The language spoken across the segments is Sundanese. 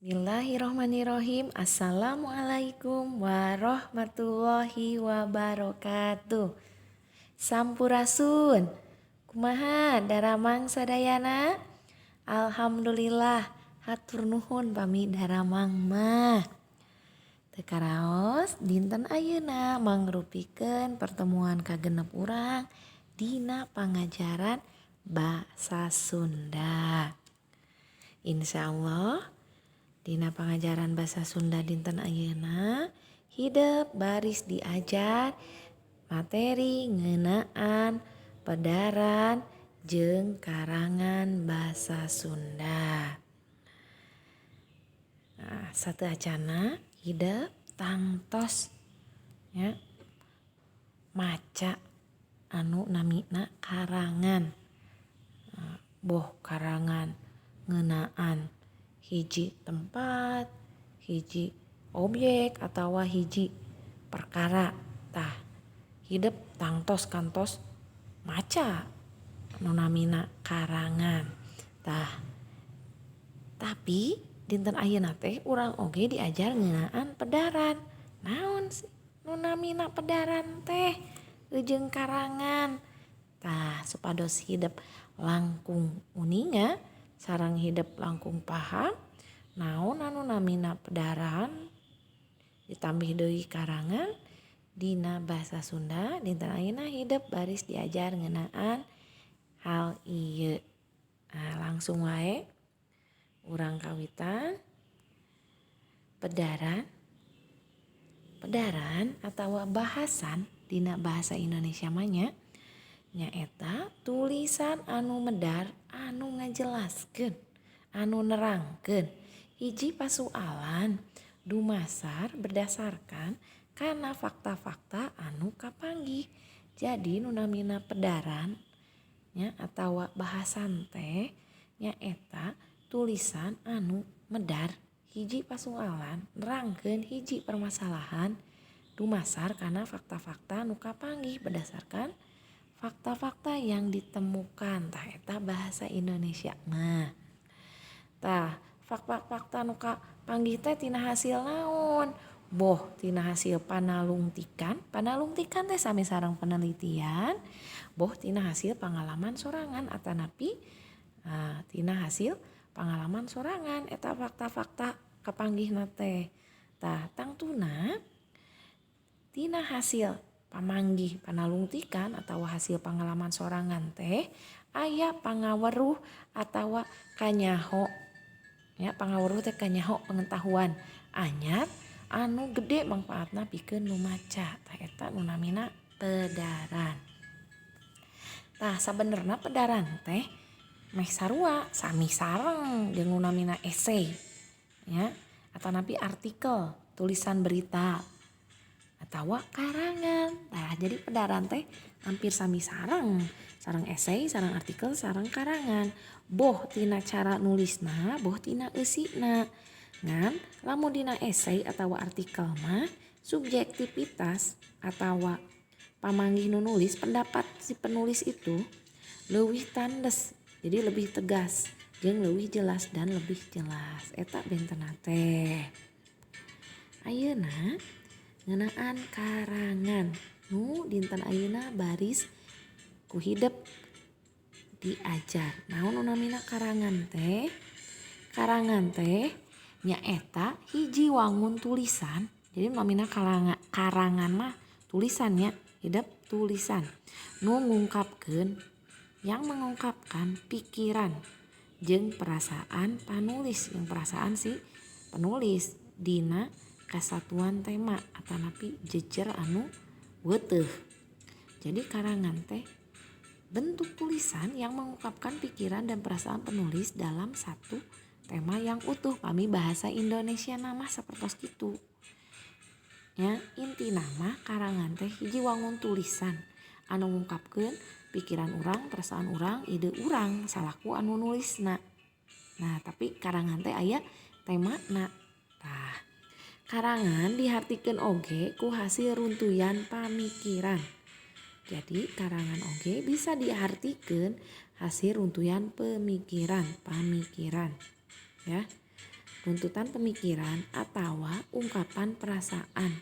Bismillahirrohmanirrohim. Assalamualaikum warahmatullahi wabarakatuh. Sampurasun. Kumaha daramang sadayana? Alhamdulillah, hatur nuhun pami daramang mah. Teu karaos dinten ayeuna mangrupikeun pertemuan kagenep urang dina pangajaran basa Sunda. Insyaallah dina pangajaran basa Sunda dinten ayeuna hidep baris diajar materi ngeunaan pedaran jeung karangan basa Sunda. Nah, sateuacanna hidep tangtos nya maca anu namina karangan. Boh karangan ngeunaan hiji tempat, hiji objek atawa hiji perkara. Tah, hidep tangtos kantos maca nu namina karangan. Tah, tapi dinten ayeuna teh urang oge diajar ngeunaan pedaran. Naon sih nu namina pedaran teh jeung karangan? Tah, supados hidep langkung uninga sareng hidep langkung paham naon anu namina pedaran ditambih deui karangan dina basa Sunda, dinten ayeuna hidep baris diajar ngeunaan hal ieu. Nah, langsung wae urang kawitan pedaran. Pedaran atawa bahasan dina bahasa Indonesia mah nya nyaeta tulisan anu medar anu ngajelaskeun, anu nerangkeun hiji pasualan dumasar berdasarkan kana fakta-fakta anu kapanggih. Jadi nu namina pedaran nya atawa bahasan teh nyaeta tulisan anu medar hiji pasualan, nerangkeun hiji permasalahan dumasar kana fakta-fakta nu kapanggih, berdasarkan fakta-fakta yang ditemukan. Tah, eta bahasa Indonesia mah. Tah, fakta-fakta nu kapanggih teh tina hasil naon? Boh tina hasil panalungtikan, panalungtikan teh sami sareng penelitian, boh tina hasil pangalaman sorangan atanapi tina hasil pangalaman sorangan eta fakta-fakta kapanggihna teh. Tah, tangtuna tina hasil pamanggih panalungtikan atau hasil pangalaman sorangan teh aya pangaweruh atawa kanyaho ya. Pangaweruh teh kanyaho, pengetahuan anyar anu gede manfaatna pikeun nu maca. Tah, eta nu namina pedaran. Tah, sabenerna pedaran teh meh sarua, sami sareng jeung nu namina esai ya atanapi artikel, tulisan berita atawa karangan. Nah, jadi pedaran teh hampir sami sareng sareng esai, sareng artikel, sareng karangan, boh tina cara nulisna, boh tina eusina. Ngan lamun dina esai atau artikel mah subjektivitas atau pamanggih nu nulis, pendapat si penulis itu leuwih tandes, jadi lebih tegas jeung leuwih jelas dan lebih jelas. Eta bentena teh. Ayeuna ngeunaan karangan nu dinten ayeuna baris ku hidep diajar. Naon nu namina karangan teh? Karangan teh nyaeta hiji wangun tulisan. Jadi namina karangan mah tulisannya hidep, tulisan nu ngungkapkeun, yang mengungkapkan pikiran jeung perasaan panulis, yang perasaan si penulis dina kasatuan tema atanapi jejer anu weuteuh. Jadi karangan teh bentuk tulisan yang mengungkapkan pikiran dan perasaan penulis dalam satu tema yang utuh. Pami bahasa Indonesia na mah sapertos kitu ya. Intina mah karangan teh hiji wangun tulisan anu ngungkapkeun pikiran urang, perasaan urang, ide urang salaku anu nulisna. Nah, tapi karangan teh aya temana. Tah, karangan dihartikeun oge ku hasil runtuyan pamikiran. Jadi karangan oge bisa diartikeun hasil runtuyan pemikiran, pamikiran ya. Runtutan pemikiran atawa ungkapan perasaan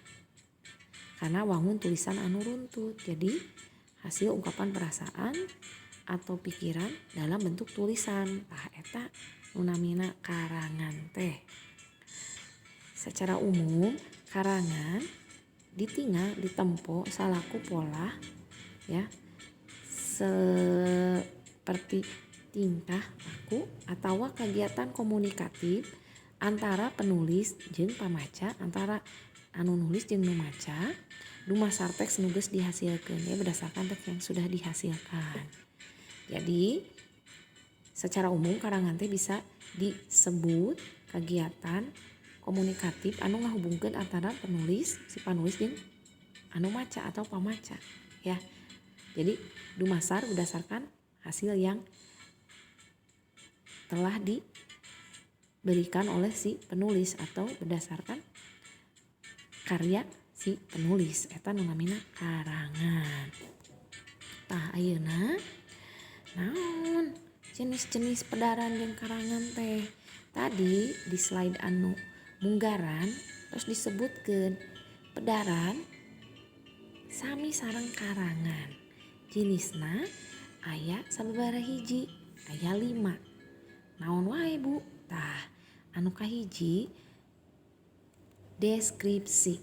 karena wangun tulisan anu runtut. Jadi hasil ungkapan perasaan atau pikiran dalam bentuk tulisan, tah eta nu namina karangan teh. Secara umum karangan ditingal ditempo salaku pola, ya, seperti tingkah laku atau kegiatan komunikatif antara penulis jeung pamaca, antara anu nulis jeung nu maca, dumasar teks nu geus dihasilkeun, ya, berdasarkan teks yang sudah dihasilkan. Jadi secara umum karangan teh bisa disebut kegiatan komunikatif anu ngahubungkeun antara penulis, si panulis, jeung anu maca atau pamaca, ya. Jadi dumasar berdasarkan hasil yang telah diberikan oleh si penulis atau berdasarkan karya si penulis, eta nu namina karangan. Tah, ayeuna naon jenis-jenis pedaran jeung karangan teh? Tadi di slide anu munggaran terus disebutkan pedaran sami sareng karangan jenisna aya sababaraha hiji, aya 5. Naon wae, Bu? Tah, anu kahiji deskripsi.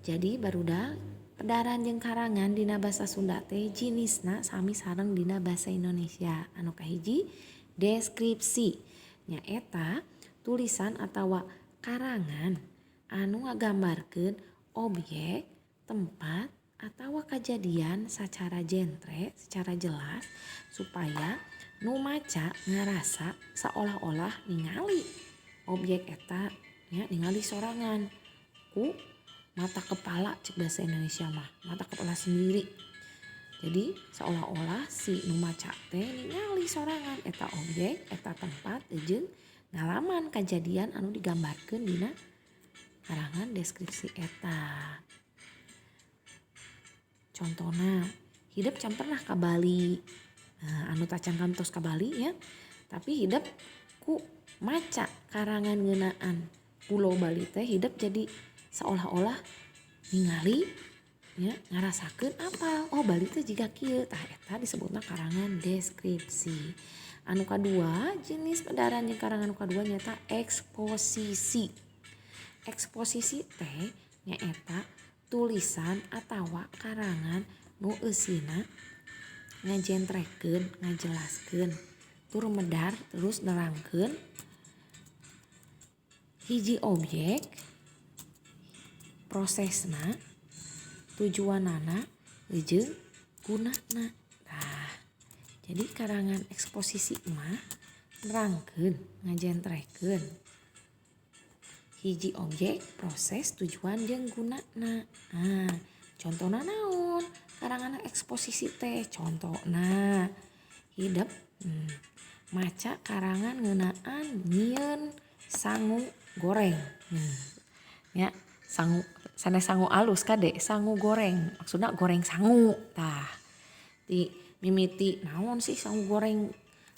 Jadi barudak, pedaran jeung karangan dina basa Sunda teh jenisna sami sareng dina basa Indonesia. Anu kahiji deskripsi, nyaeta tulisan atawa karangan anu ngagambarkeun objek, tempat, atau kejadian secara jentre, secara jelas, supaya nu maca ngerasa seolah-olah ningali objek eta, ya, ningali sorangan ku mata kepala, cek bahasa Indonesia mah mata kepala sendiri. Jadi seolah-olah si nu maca teh ningali sorangan eta objek, eta tempat, jeung ngalaman kejadian anu digambarkeun dina karangan deskripsi eta. Contohna, hidep can pernah ke Bali. Nah, anu tacan kantos ka Bali, ya, tapi hidep ku maca karangan ngeunaan Pulau Bali teh hidep jadi seolah-olah ningali, ya, ngarasakeun apa, oh, Bali teh jiga kieu. Tah, eta disebutna karangan deskripsi. Anu kadua, jenis pedaran jeung karangan anu kadua nyaeta eksposisi. Eksposisi teh nyaeta tulisan atawa karangan nu eusina ngajentrekeun, ngajelaskeun, tur medar terus nerangkeun hiji objek, prosesna, tujuanana, jeung gunana. Tah, jadi karangan eksposisi mah nerangkeun, ngajentrekeun hiji objek, proses, tujuan, jeung gunana. Nah, contohna naon karangan eksposisi teh? Contohna hidep maca karangan ngeunaan nyieun sangu goreng. Ya, sangu sanes sangu alus, kade, sangu goreng, maksudna goreng sangu. Tah, di mimiti naon sih sangu goreng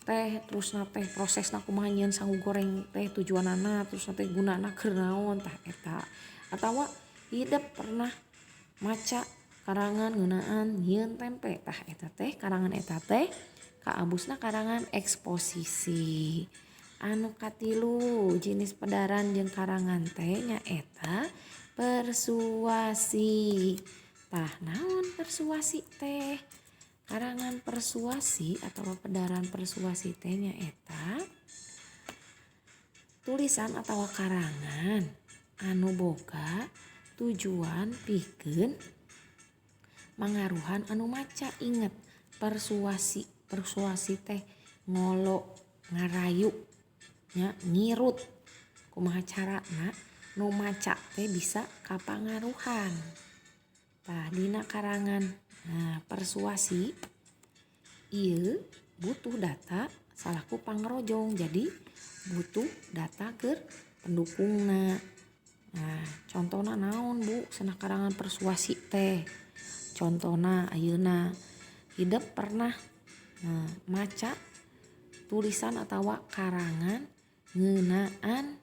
teh, terus teh prosesna kumaha nyieun sangu goreng teh, tujuanana, terus teh gunana keur naon. Tah, eta. Atawa hidep pernah maca karangan ngeunaan nyieun tempe. Tah, eta teh karangan eta teh kaabusna karangan eksposisi. Anu katilu jenis pedaran jeung karangan teh nyaeta persuasi. Tah, naon persuasi teh? Karangan persuasi atau pedaran persuasi teh nyaeta tulisan atau karangan anu boga tujuan pikeun mangaruhan anu maca. Inget, persuasi, persuasi teh ngolo, ngarayu, nya, ngirut, kumaha carana nu maca teh bisa kapangaruhan. Tah, dina karangan, nah, persuasi ieu butuh data salaku pangrojong, jadi butuh data keur pendukungna. Nah, contohna naon, Bu, cenah karangan persuasi teh? Contohna ayeuna hidep pernah, nah, maca tulisan atawa karangan ngeunaan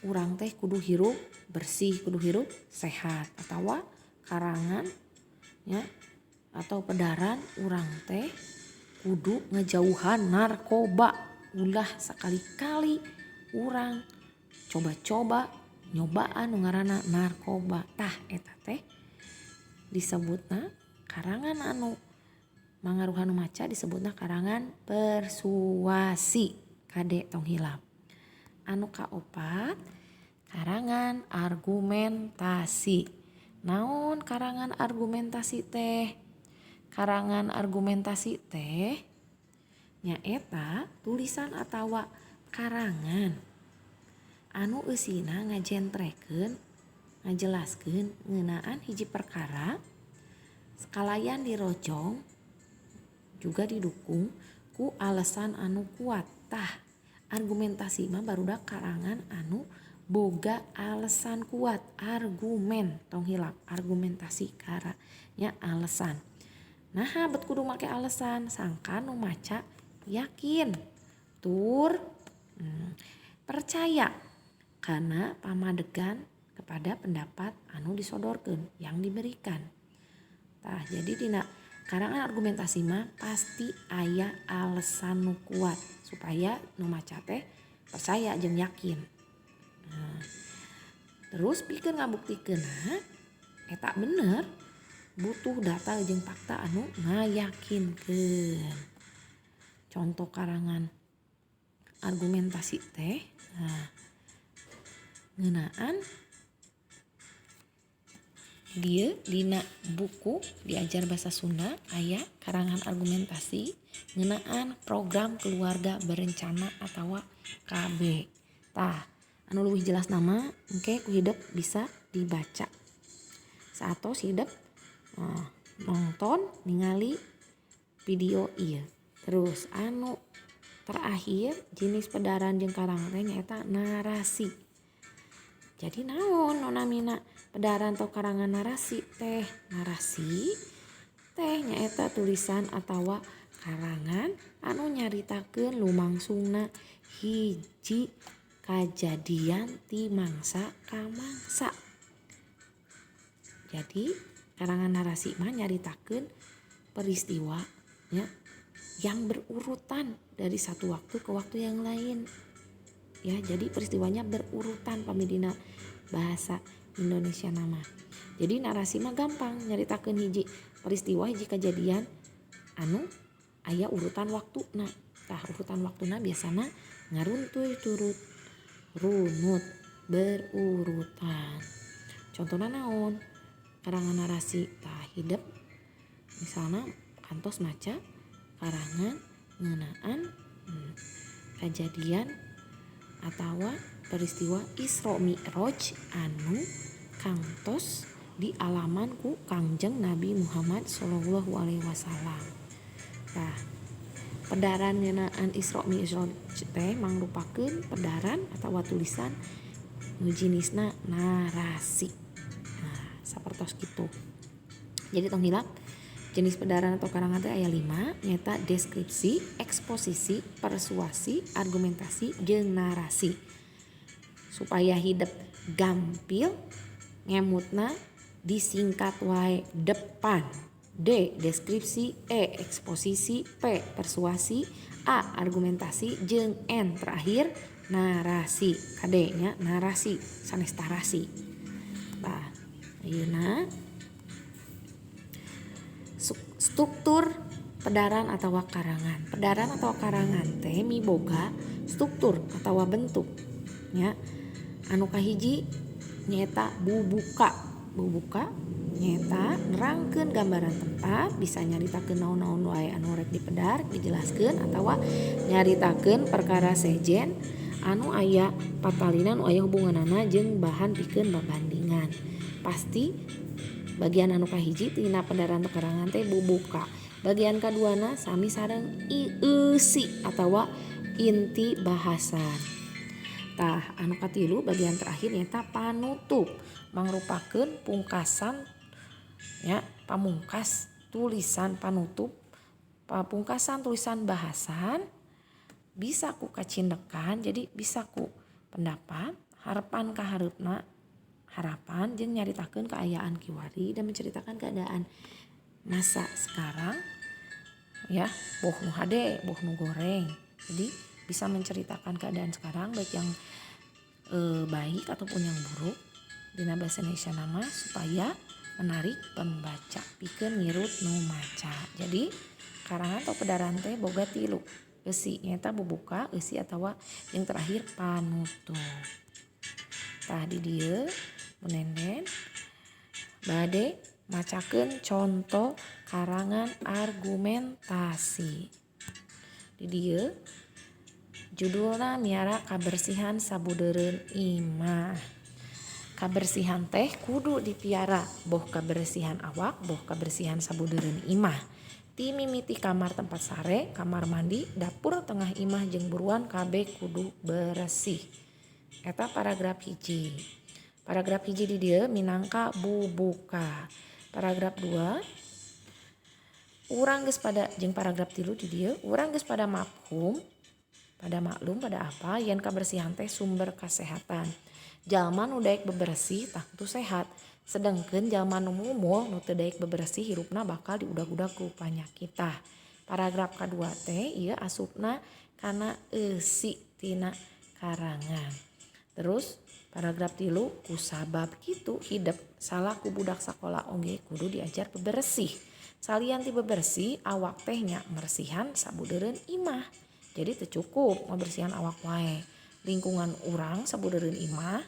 urang teh kudu hirup bersih, kudu hirup sehat, atawa karangan nya atau pedaran urang teh kudu ngajauhan narkoba, ulah sakali-kali urang coba-coba nyobaan nu ngaranna narkoba. Tah eta teh disebutna karangan anu mangaruhan nu maca, disebutna karangan persuasi. Kade tong hilap. Anu kaopat, karangan argumentasi. Naon karangan argumentasi teh? Karangan argumentasi teh nyaeta tulisan atawa karangan anu eusina ngajentrekeun, ngajelaskeun ngeunaan hiji perkara sekalayan dirojong juga didukung ku alasan anu kuat. Tah, argumentasi mah barudak karangan anu boga alasan kuat, argumen, tong hilap, argumentasi karanya alasan. Nah, bet kudu make alasan sangka nu maca yakin tur percaya karena pamadegan kepada pendapat anu disodorkeun yang diberikan. Tah, jadi dina karangan argumentasi mah pasti aya alasan nu kuat supaya nu maca teh percaya jeung yakin. Nah, terus pikeun ngabuktikeunna eta bener butuh data jeung fakta anu ngayakinkeun. Contoh karangan argumentasi teh, nah, ngeunaan dia dina buku diajar bahasa Sunda aya karangan argumentasi ngeunaan program keluarga berencana atau KB. Tah, anu leuwih jelas nama engke ku hidep bisa dibaca. Saatos hidep nonton ningali video ieu. Terus anu terakhir jenis pedaran jeung karangan teh nyaeta narasi. Jadi naon nu namina pedaran atau karangan narasi teh? Narasi teh nyaeta tulisan atawa karangan anu nyaritakeun lumangsungna hiji kajadian ti mangsa ka mangsa. Jadi karangan narasi mah nyaritakeun peristiwa nya yang berurutan dari satu waktu ke waktu yang lain. Ya, jadi peristiwanya berurutan pamidina bahasa Indonesia nama. Jadi narasi mah gampang nyaritakeun hiji peristiwa, hiji kejadian anu aya urutan waktuna. Tah, urutan waktuna biasana ngaruntuy turut runut berurutan. Contohna naon? Karangan narasi. Tah, hidep misalna kantos maca karangan ngeunaan kejadian atawa peristiwa Isra Mi'raj anu kantos dialaman ku Kangjeng Nabi Muhammad sallallahu alaihi wasallam. Tah, pedaran ngeunaan Isra Mi'raj teh mangrupakeun pedaran atawa tulisan nu jinisna narasi. Nah, sapertos kitu. Jadi tong hilap, jenis pedaran atau karangan teh aya 5, nyaeta deskripsi, eksposisi, persuasi, argumentasi, jeung narasi. Supaya hidep gampil ngemutna disingkat wae depan. D deskripsi, E eksposisi, P persuasi, A argumentasi, jeung N terakhir narasi. Kade nya narasi sanes tarasi. Tah, ayeuna struktur pedaran atawa karangan. Pedaran atau karangan teh miboga struktur atawa bentuk nya. Anu kahiji nyaeta bubuka. Bubuka nyaeta nerangkeun gambaran tempat, bisa nyaritakeun naon-naon wae anu rek dipedar, dijelaskeun atawa nyaritakeun perkara sejen anu aya patalina nu aya hubunganana jeung bahan pikeun babandingan. Pasti bagian anu kahiji tina pedaran atau karangan teh bubuka. Bagian kaduana sami sareng eusi atawa inti bahasan. Tah, anu katilu bagian terakhir nyaeta panutup, mangrupakeun pungkasan ya, pamungkas tulisan panutup, pungkasan tulisan bahasan Bisa ku kacindekan, jadi bisa ku pendapat, harapan kahareupna, harapan jeung nyaritakeun kaayaan kiwari dan menceritakan keadaan masa sekarang ya, boh nu hade, boh nu goreng. Jadi bisa menceritakan keadaan sekarang baik yang baik ataupun yang buruk dina bahasa Indonesia nama supaya menarik pembaca pikeun ngirut nu maca. Jadi karangan atau pedaran teh boga tilu eusi, nyaeta bubuka, eusi atawa yang terakhir panutup. Tah di dieu Bu Nenden bade macakeun contoh karangan argumentasi. Di dieu judulna miara kabersihan sabudeureun imah. Kabersihan teh kudu dipiara, boh kabersihan awak, boh kabersihan sabudeureun imah. Ti mimiti kamar tempat sare, kamar mandi, dapur tengah imah jeung buruan kabeh kudu beresih. Eta paragraf hiji. Paragraf hiji di dieu minangka bubuka. Paragraf 2 urang geus pada jeung paragraf 3 di dieu urang geus pada mafhum, pada maklum, pada apa yen kabersihan teh sumber kesehatan. Jalma nu daek bebersih tangtu sehat. Sedengkeun jalma nu mumul nu teu daek bebersih hirupna bakal diudag-udag ku panyakit. Tah paragraf kadua teh ieu asupna kana eusi tina karangan. Terus paragraf 3 kusabab kitu hidep salaku budak sakola oge kudu diajar bebersih. Salian ti bebersih awak teh nya mersihan sabudeureun imah. Jadi teu cukup ngabersihan awak wae. Lingkungan urang sabudeureun imah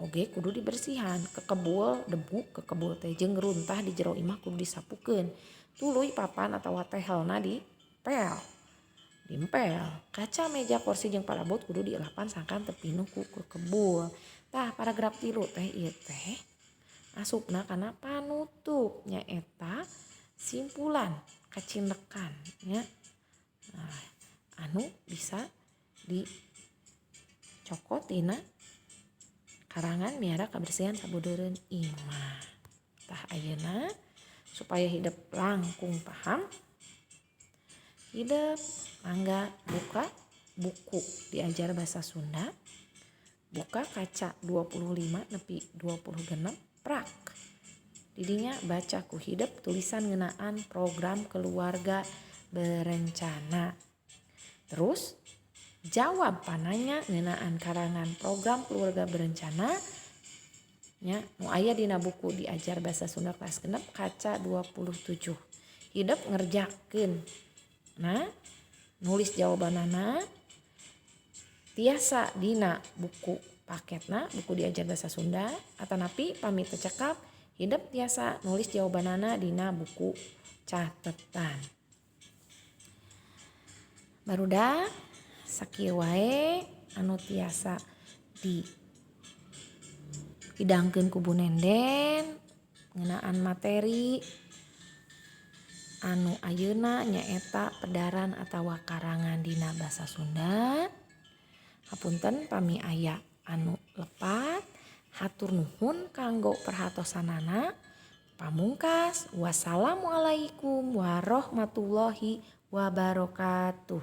oge kudu dibersihan. Kekebul debu, kekebul teh jeung runtah di jero imah kudu disapukeun. Tuluy papan atawa tehelna dipel. Diempel. Kaca meja kursi jeung parabot kudu dielapan sangkan teu pinuh ku kekebul. Tah paragraf 3 teh ieu teh asupna kana panutup nyaeta simpulan kacindekan nya. Nah, anu bisa dicokot tina karangan miara kabersihan sabudeureun imah. Tah ayeuna supaya hidep langkung paham, hidep mangga buka buku diajar bahasa Sunda, buka kaca 25 nepi 26 prak. Didinya baca ku hidep tulisan ngeunaan program keluarga berencana. Terus jawab pananya ngeunaan karangan program keluarga berencana nya nu aya dina buku diajar bahasa Sunda kelas 6 kaca 27. Hidep ngerjakeun. Nah, nulis jawabanana tiasa dina buku paketna buku diajar bahasa Sunda atanapi pami teu cekap hidep tiasa nulis jawabanana dina buku catetan. Barudak sakieu wae anu tiasa dihidangkeun ku Bu Nenden ngeunaan materi anu ayeuna nyaeta pedaran atawa karangan dina basa Sunda. Hapunten pami aya anu lepat, hatur nuhun kanggo perhatosanana. Pamungkas, wassalamualaikum warahmatullahi wabarakatuh.